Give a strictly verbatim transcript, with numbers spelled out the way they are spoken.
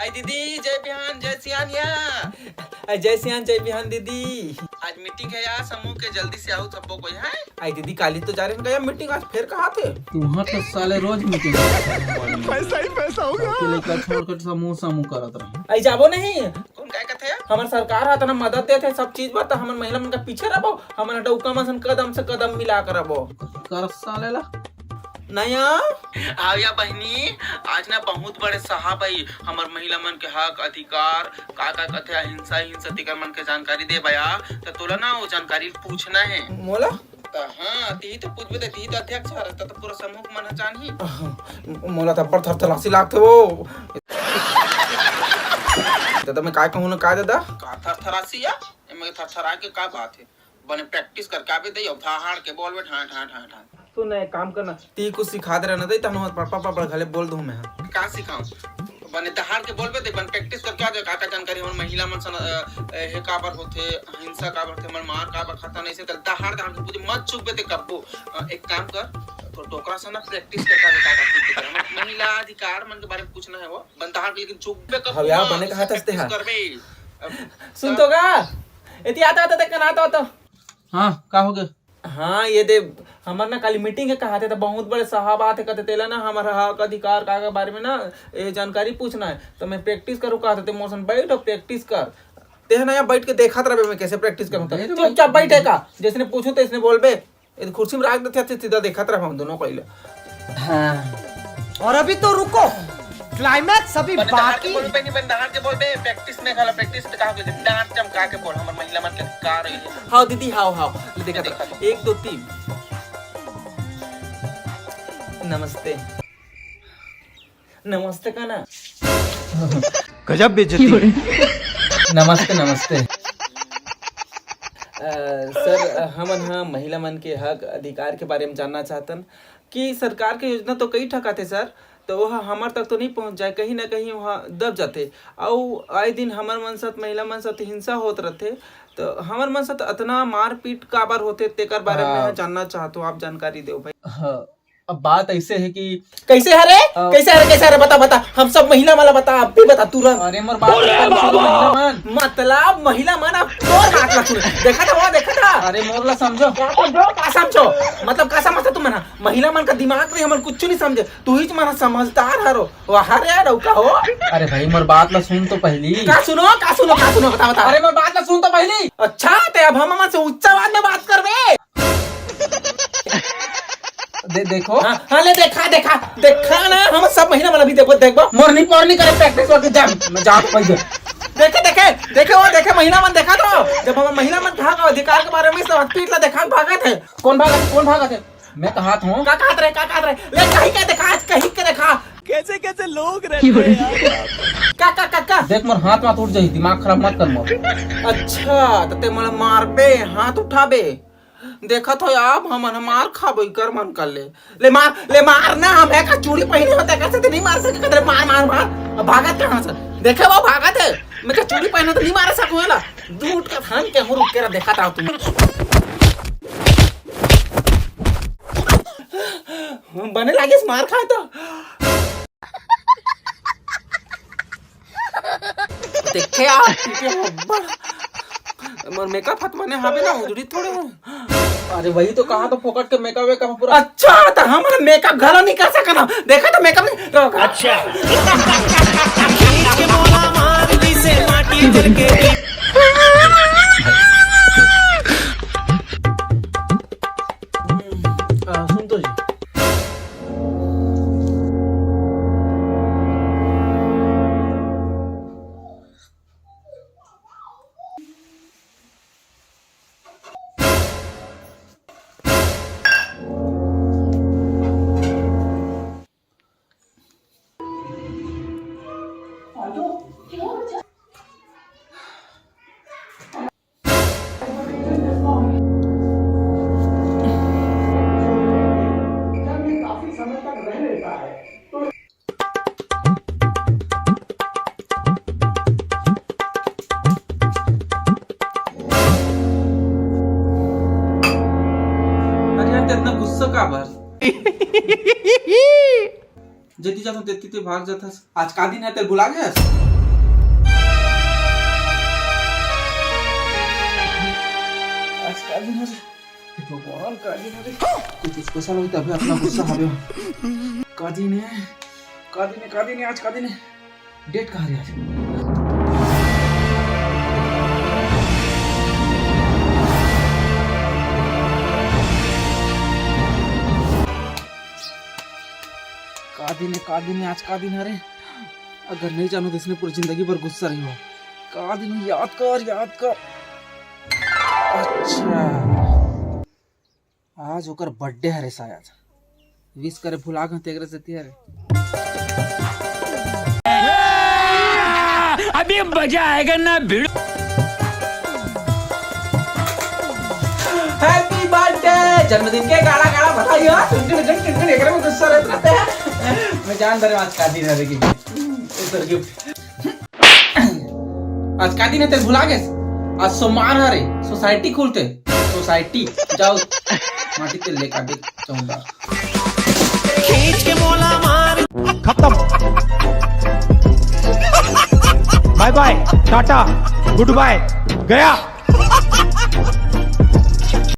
आई दीदी, जय बिहान, जय सियान या। आई जय सियान, जय बिहान दीदी। आज मीटिंग हे या समूह के, जल्दी से आऊ सबो कोई, हैं? आई दीदी, काली तो जा रहे हैं मीटिंग, आज फेर कहाँ थे? तुहां तो साले रोज मीटिंग। पैसा ही पैसा होगा। लड़का छोड़ कर समूह समूह करत रहे। आई जाबो नहीं। कौन काय कथे? हमर सरकार ह तना मदद देथे सब चीज बर, त हमन महिला मन के पीछे रहबो, हमन डउका मन सन कदम से कदम मिला के रहबो। कर साले ला। नया। आव या बहिनी, आज ना बहुत बड़े साहब आई, हमर महिला मन के हक अधिकार, का का कथे अहिंसा हिंसा, तेकर मन के जानकारी दे बया। त तोला ना वो जानकारी पूछना है। मोला? त हाँ, तिही तो पूछबे, त तिही तो अध्यक्ष हरस, त तो पूरा समूह के मन ह जानही। मोला त अब्बड़ थरथरासी लागथे वो। त, त मैं काय कहूँ ना, काय दादा? का थरथरासी या? एमे थरथरा के का बात है? बने प्रैक्टिस करके आबे दे, अब धाहाड़ के बोलबे, ढां, ढां, ढां, ढां। सुन ना, एक काम करना, ती कुछ सिखा दे रहना दे, तनु पापा, पापा घले बोल दूँ मैं। का सिखाऊं? बने दहाड़ के बोलबे दे, बन प्रैक्टिस करके आ जाए, का का जानकारी हमर महिला मन सन, अ, अ, हे काबर होथे, हिंसा काबर होथे, हमर मार काबर खाता नहीं से, त दहाड़, दहाड़ के पूछे, मत चुकबे ते कब्बो। अ, एक काम कर, तो डोकरा से ना प्रैक्टिस करके आ जाए, का का पूछे, हमर महिला अधिकार मन के बारे में पूछना है वो, बन दहाड़ के, लेकिन चुकबे कब्बो हाँ यार, मत, बने कहा था प्रैक्टिस करबे। अब सुन तो गा, एती आता, आता, देख ना, आता, आता। हाँ, का हो गया? हाँ, ये दे, हमर ना काली मीटिंग है, कहा थे, तो बहुत बड़े साहब आते, कहते, तेला ना हमर हक अधिकार का के बारे में ना ये जानकारी पूछना है, तो मैं प्रैक्टिस करूँ, कहा थे, मोर सन बैठ और प्रैक्टिस कर। ते ना यहाँ बैठ के देखत रहबे, मैं कैसे प्रैक्टिस करूँ, तो अरे चुपचाप बैठे का, जैसने पूछू तैसने बोलबे, ये कुर्सी में रख देते थे, सीधा देखत रह हम दोनों पहले। हाँ। और अभी तो रुको, क्लाइमैक्स अभी बने दहाड़ के बाकी। बोल बे, नहीं बने दहाड़ के बोल बे, प्रैक्टिस में खाला, प्रैक्टिस में कहा के डांट चमका के बोल, हमर महिला मन के अधिकार है। हाँ दीदी, हाँ, हाँ, ये देखा देखा था। एक, दो, तीन। नमस्ते। नमस्ते का ना? गजब बेइज्जती। नमस्ते, नमस्ते। अ, सर, अ, हमन ह महिला मन के हक अधिकार के बारे में जानना चाहतन कि सरकार के योजना तो कई ठक आथे सर, तो वह हमर तक तो नहीं पहुंच जाए, कहीं ना कहीं वह दब जाथे। अउ आए दिन हमर मन साथ, महिला मन साथ हिंसा होत रहथे, तो हमर मन साथ अतना मारपीट काबर होथे, तेकर बारे में हाँ। जानना चाहत हूँ, आप जानकारी देव भाई। हाँ, अब बात ऐसे है कि कैसे हरे? अब कैसे हरे? कैसे हरे? बता, बता। हम सब महिला वाला बता, अब भी बता तुरंत। अरे मोर बात ला सुन, महिला मन। मतलब महिला मन अब तोर बात ला सुन। देखा था वो, देखा था। अरे मोर ला समझो। का समझो? का समझो? मतलब का समझता तू मन? महिला मन का दिमाग नहीं, हमन कुछ नहीं समझे। तू ही मन समझदार हरो। वाह रे, डौका हो। अरे भाई, मोर बात ला सुन तो पहली। का सुनो, का सुनो, का सुनो? बता, बता। अरे मोर बात ला सुन तो पहली। अच्छा, ते अब हम मन से ऊंचा आवाज में बात करबे। दे, देखो। हाँ, हाँ, ले देखा, देखा, देखा ना, हम सब महिला मन अभी देखो, देखबो। मोर नहीं, मोर नहीं करे प्रैक्टिस करके जा, मैं जा तो भाई। देखे, देखे, देखे वो, देखे महिला मन देखा तो, जब हम महिला मन कहा का अधिकार के बारे में सब पीट ला देखा भागत है। कौन भागत है? कौन भागत है? मैं कहा था। का कहत रहे, का कहत रहे? ले कहीं के देखा, आज कहीं के देखा। कैसे कैसे लोग रहते हैं यार। का, का, का, का? देख मोर हाथ वाथ उठ जाही, दिमाग खराब मत कर मोर। अच्छा, तो ते मोला मारबे, हाथ उठाबे। देखत हो आप, हमन मार खाबो, इकर मन कर ले। ले मार, ले मार ना, हम एका चूड़ी पहने होते, कैसे ते नहीं मार सके, कहते, "मार, मार, मार।" अब भागत कहाँ से? देखे वो भागत है, मैं का चूड़ी पहने तो नहीं मार सकूँ, है ना? दूर का थान के हूँ, रुक के रह, देखा था तुम। बने लागे मार खाए तो। देखे आप, पीटे हो, अब्बा। मोर मेकअप हत बने हावे ना, उजड़ी थोड़े हो। अरे वही तो कहा तो, फोकट के मेकअप वेकअप पूरा। अच्छा, तो हम मेकअप घला नहीं कर सकना। देखा तो मेकअप नहीं, तो अच्छा। खींच के मोला मार दी से माटी भर के। आ, सुन तो जी। जति जाथन तेती ते भाग जाथस। आज का दिन हे तेला भुला गेस? आज का दिन हे रे? हे भगवान, का दिन हे रे? कुछ special होही तभे अतना गुस्सा हवे। का दिन हे? का दिन हे? का दिन हे? आज का दिन हे? Date का हरे आज? का दिन हे, का दिन हे, आज का दिन हरे? अगर नइ जानव त अइसने पूरा जिंदगी भर गुस्सा रहिहूं। का दिन हे, याद कर, याद कर। अच्छा, आज ओकर birthday हरे शायद। Wish करे भुला गेंव तेकरे सेती हरे। अभी मजा आएगा ना भिड़ू। Happy birthday, जन्मदिन के गाड़ा गाड़ा बधाई हो। टुन टुन टुन टुन टुन, एकरे में गुस्सा रहत रहिथे। मैं जान डरेंव आज का दिन हरे कि उतर gift। आज का दिन हे तेला भुला गेस? आज सोमवार हरे, society खुलथे। Society, जाव माटी तेल लेके आबे चौंदा। खत्म। Bye bye, Tata, good bye, गया।